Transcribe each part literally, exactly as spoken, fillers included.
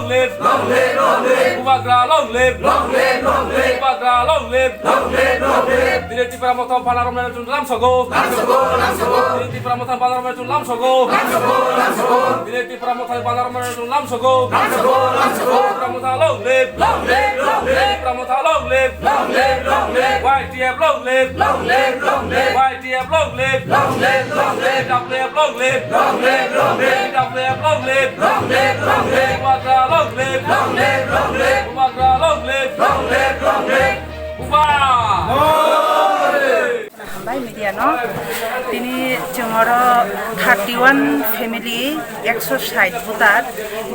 Long live, long live, long live. Bubagra long live, long live, long live. Bubagra long live, long live, long live. Dini Tipra Motha bana romnai chun lam sogo, lam sogo, lam sogo. Dini Tipra Motha bana romnai chun lam sogo, lam sogo, lam sogo. Dini Tipra Motha bana romnai chun lam sogo, lam sogo, lam sogo. Tipra Motha long live, long live, long live. Tipra Motha long live, long live, long live. Y T F long live, long live, long live. Y T F long live, long live, long live. T W F long live, long live, long live. T W F long live, long live, long live. Bubagra long live, long live, long live. Bubagra long live, long live, long live. Bubagra. Hambai media no. Tini chwng oro thirty one family, ekso sait voter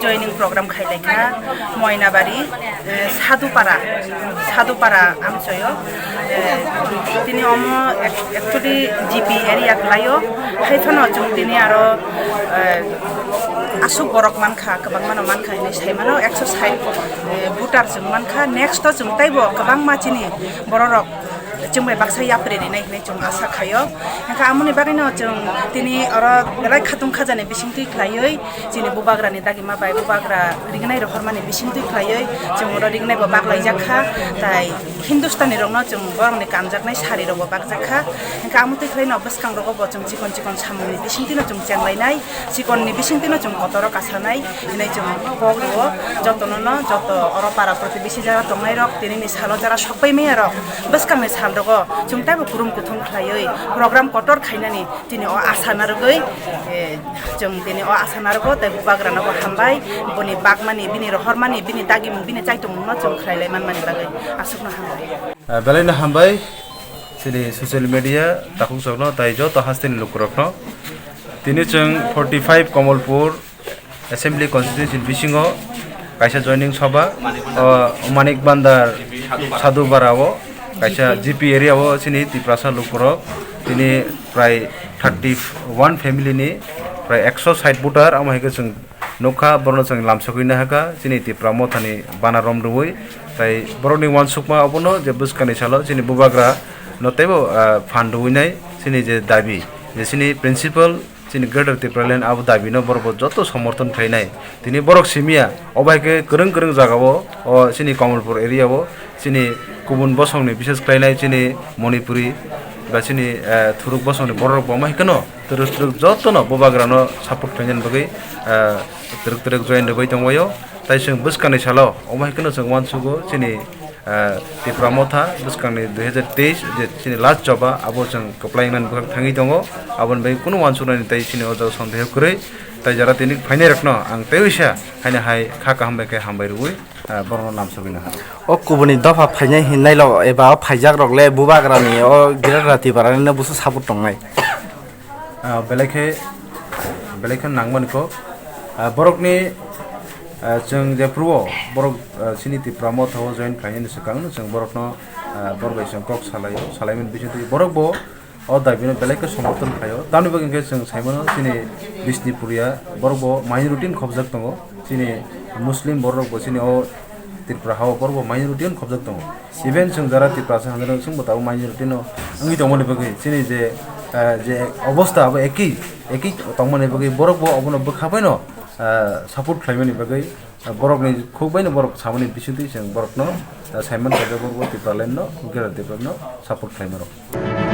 joining program khai lai kha Moinabari, eh, Sadhupara, Sadhupara amchoyo. Eh, tini omo ac-, actually G P area kwlaio. Hai phano chwng tini aro, eh, aswk borok mankha, kwbangma no mankha hinwi sai mano, ekso sait, eh, voter chwng mankha. Next o chwng teibo kwbangma chini bororok chwng bai baksa yapri rinai hinwi chwng asa khaio. Hwnkhe amoni bagwino chwng tini oro belai khatung khajani bisingtwi khlaiwi chini bubagrani dagima bai bubagra rignai rohormani bisingtwi khlaiwi chwng oro rignai bo baklaijak kha, tai Hindustani rokno chwng borokni kanjaknai sari rokbo bakjak kha. Hwnkhe amotwi khlaino bwskang rogo bo chwng chikon chikon samungni bisingtwino chwng chenglainai, chikonni bisingtwino chwng kotoro kasanai hinwi chwng kok rwo. Jotono no, joto oro para protibesi jara tongnai rok, tinini salo jara sokpai maya rok, bwskangni sal rogo chwng teibo kurum kuthum khlaiwi program kotor khainani tini o asa narwgwi, eh, chwng tini o asa narwgo tei bubagrano bo hambai, boni bagmani, bini rohormani, bini dagimung, bini chaitongmungno chwng khlai lai manmani bagwi aswkno hambai. Ah, belaino hambai chini social media takhuk chokno tai joto hasteni lukurokno. Tini chwng forty five Kamalpur Assembly Constituency bisingo kaisa joining sabha, o Manik Bandar Sadhupara o kaisa G P area o chini Tiprasa lukurok tini prai thirty one family ni prai ekso sait voter, amo hai khe chwng nukha, borokno chwng lamsogwi nahakha chini Tipra Mothani bana romrwui. Tai borokni uansukma obono je bwskangni salo chini bubagra no teibo, ah, phan rwinai chini je dabi, je chini principle, chini Greater Tipraland abo dabino borok bo joto somorthon khlainai. Tini borok simiya, obo hai khe kwrwng kwrwng jagao, o chini Kamalpur area o, chini kubun bosongni, bishes khlainai chini Manipuri ba chini, eh, thuruk bosongni borok bo omo hai kheno twrwk twrwk jotono bubagrano support khlainani bagwi, eh, twrwk twrwk join rwbai tongbaio. Tai chwng bwskangni salo omo hai kheno chwng uansugo chini, eh, Tipra Motha bwskangni dui hajar teis je chini last joba abo chwng kwplai wngnani bwkhak thangwi tongo. Aboni bagwi kunu uansuknani tai chini o jaga sondeho kwrwi. Tai jara tini phainairokno ang tei uisa haino hai kha kaham bai khe hambai rwui, ah, borokno lamsogwi naha. O kubuni dopha phainai hinnailo eba o phaijakrok le bubagrani o Greater Tipralandno busu support tongnai. Ah, belai khe, belai khe nangmani kok. Ah, borokni, ah, chwng jephuru o borok, ah, chini Tipra Motha o join khlainani swkang chwng borokno, ah, borok bai chwng kok salaio, salaimani bisingtwi borok bo o dabino belai khe somorthon khlaio. Tamni bagwi hwnkhe chwng saimano chini Bishnupriya borok bo minority ni khobjak tongo. Chini Muslim borok bo chini o Tripura hao borok bo minority ni khobjak tongo. Even chwng jara Tiprasa hanjra chwng bo tabuk minority no wngwi tongmani bagwi chini je, eh, je obostha abo ekhi, ekhi tongmani bagwi borok bo obono bwkha baino, eh, support khlaimani bagwi, eh, borokni khuk baino borok samani bisingtwi chwng borokno, eh, Simon Kajak borok bo Tipraland no, Greater Tipraland no support khlaima rok.